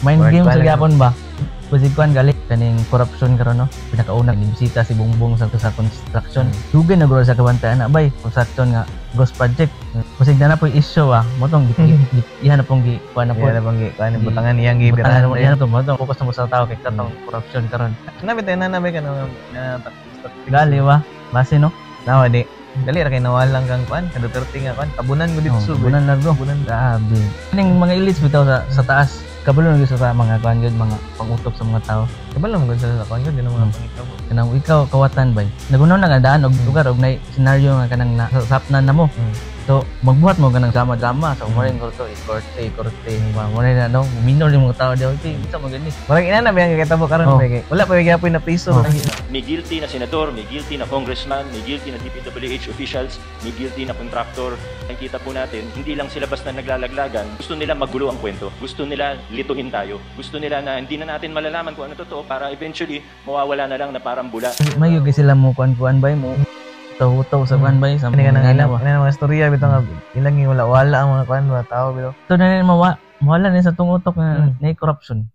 Mind Work game pa sa na. Gyapon ba? Basig kuan gali kaning corruption karon, no. Pinakauna ni bisita si Bongbong sa construction. Dugay na guro sa kabantayan na bay, construction nga ghost project. Basig na po issue ah, mo tong iyan na pong gi kuan na po. Iya na bang kuan butangan iyang Butangan gibirahan. mo iyan to mo tong focus na mo sa tao kay katong corruption karon. Nabi tayo na nabi ka na na Gali ba? Base, no. Nawa di. Dali ra kay nawalang kang kuan, ka Duterte nga kuan, tabunan ko dito Oh, sub. tabunan lang bro. Tabunan. Grabe. Kaning mga elites bitaw sa taas. Kabalo na gyud sa mga kuan gyud, mga pangutok sa mga tao. Kabalo mo gud sa kuan gud mga pangitabo. Kanang ikaw kawatan bay. Nagunaw na nga daan og lugar og nay scenario nga kanang nasapnan na mo. So magbuhat mo kanang drama-drama sa mo rin korte, korte, korte. Mo na no, minor yung mga tao diya. Okay, isa mo gani. Murag ina na ba ang kitabo karon bay kay wala pa gyapon na piso. Oh. May guilty na senador, may guilty na congressman, may guilty na DPWH officials, may guilty na contractor. Nakikita po natin, hindi lang sila basta naglalaglagan. Gusto nila magulo ang kwento. Gusto nila lituhin tayo. Gusto nila na hindi na natin malalaman kung ano totoo para eventually mawawala na lang na parang bula. Mayo gyud sila mo kuan-kuan bay mo. Taw-taw sa kuan bay sa Kani mga kanang ngana ilang ba. ilang mga istorya bitaw nga ilang wala wala ang mga kuan mga tao bitaw. Ito na rin mawala na sa tong utok nga na corruption.